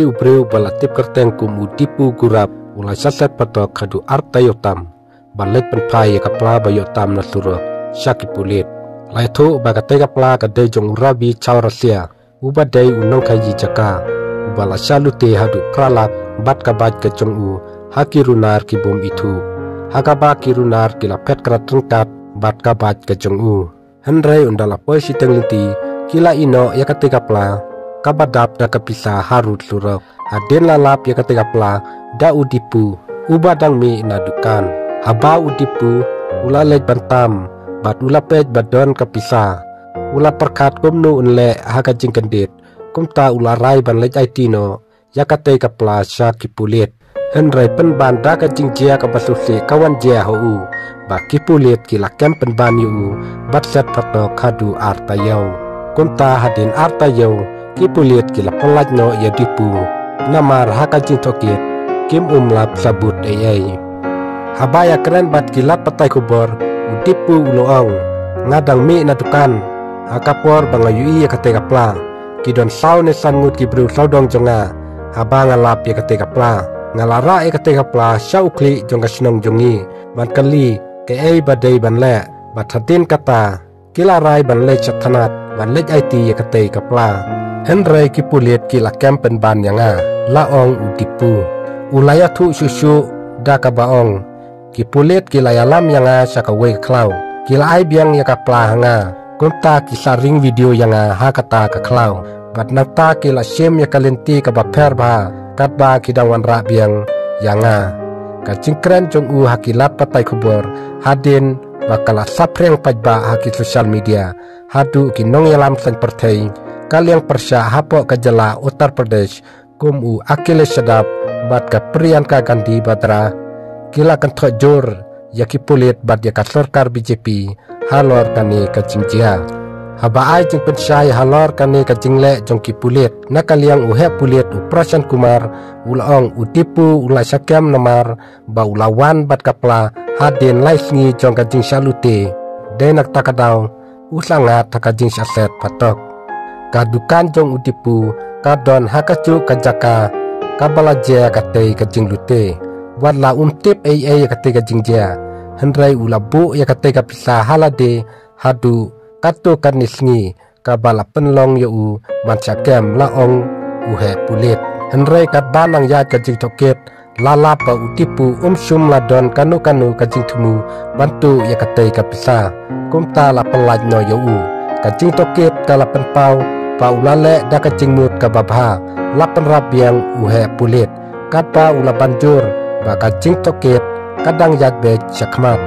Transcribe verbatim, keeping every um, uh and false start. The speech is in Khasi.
U briew ba la tip kyrteng kum u Dipu Gurap u la sah set patok haduh arta ïew tam ba leit pynphai ïa ka pla ba ïoh tam na surok sha ki pulit. La ïathuh ba katei ka pla ka dei jong u Ravi Chaurasia, uba dei u nongkhaïi jaka, uba la shah lute haduh phra lak bad ka bike ka jong u ha ki runar ki bym ithuh. Ha kaba ki runar ki la phet krat ryngkat bad ka bike ka jong u. Hynrei ynda la poi shiteng lynti, ki la ïeh noh ïa katei ka pla kaba dap da ka pisa harud surok. Hadien la lap ïa katei ka pla da u Dipu, uba dang mih na dukan. Haba u Dipu u la leit ban tam bad u la peit ba don ka pisa, u la pyrkhat kumno un leh ha ka jingkyndit. Kumta u la rai ban leit aiti noh ïa katei ka pla sha ki pulit. Hynrei pynban da ka jingjia kaba sngewsih ka wan jia ha u, ba ki pulit ki la kem pynban ïa u bad set patok haduh arta ïew. Kumta hadien arta ïew, ki pulit ki la pyllait noh ïa u Dipu, namar ha ka jingtohkit kim um lap sabut ei ei. Haba ïakren bad ki lad pathai khubor, u Dipu u la ong, nga dang mih na dukan ha ka por ba nga ïohi ïa katei ka pla. Ki don saw ne san ngut ki briew sawdong jong nga. Haba nga lap ïa katei ka pla, nga la rah ïa katei ka pla sha u khlieh jong ka shnong jong ngi ban kylli kaei ba dei ban leh. Bad hadien kata, ki la rai ban leit sha thanat ban leit aiti ïa katei ka pla. Hynrei ki pulit ki la kem pynban ïa nga, la ong u Dipu. U la ïathuh shuh shuh da kaba ong, ki pulit ki la ïalam ïa nga sha kawei ka khlaw. Ki la ai biang ïa ka pla ha nga. Kumta ki sa ring video ïa nga ha kata ka khlaw. Bad nangta ki la shim ïa ka lynti kaba pher bha katba ki dang wanrah biang ïa nga. Ka jingkren jong u ha ki lad pathai khubor hadien ba ka la saphriang paidbah ha ki social media, haduh ki nongïalam saiñ pyrthei, ka liang pyrshah hapoh ka jylla Uttar Pradesh kum u Akhilesh Yadav bad ka Priyanka Gandhi Vadra, ki la kynthoh jur ïa ki pulit bad ïa ka sorkar B J P halor kane ka jingjia. Haba ai jingpynshai halor kane ka jingleh jong ki pulit, na ka liang u heh pulit u Prashant Kumar u la ong u Dipu u la shah kem namar ba u la wan bad ka pla hadien lai sngi jong ka jingshah lute. Dei na kata ka daw u la ngat ha ka jingshah set patok. Ka dukan jong u Dipu ka don ha kajuh ka jaka kaba la jia katei ka jinglute. Wat la um tip ei ei ïa katei ka jingjia, hynrei u la buh ïa katei ka pisa ha lade haduh katto katne sngi kaba la pynlong ïa u ban shah kem, la ong u heh pulit. Hynrei katba nang ïaid ka jingtohkit, la lap ba u Dipu um shym la don kano kano ka jingthmu ban tuh ïa katei ka pisa. Kumta la pyllait noh ïa u. Ka jingtohkit ka la pynpaw ba u la leh da ka jingmut kaba bha. La pynrap biang u heh pulit katba u la ban jur ba ka jingtohkit ka dang ïaid beit shakhmat.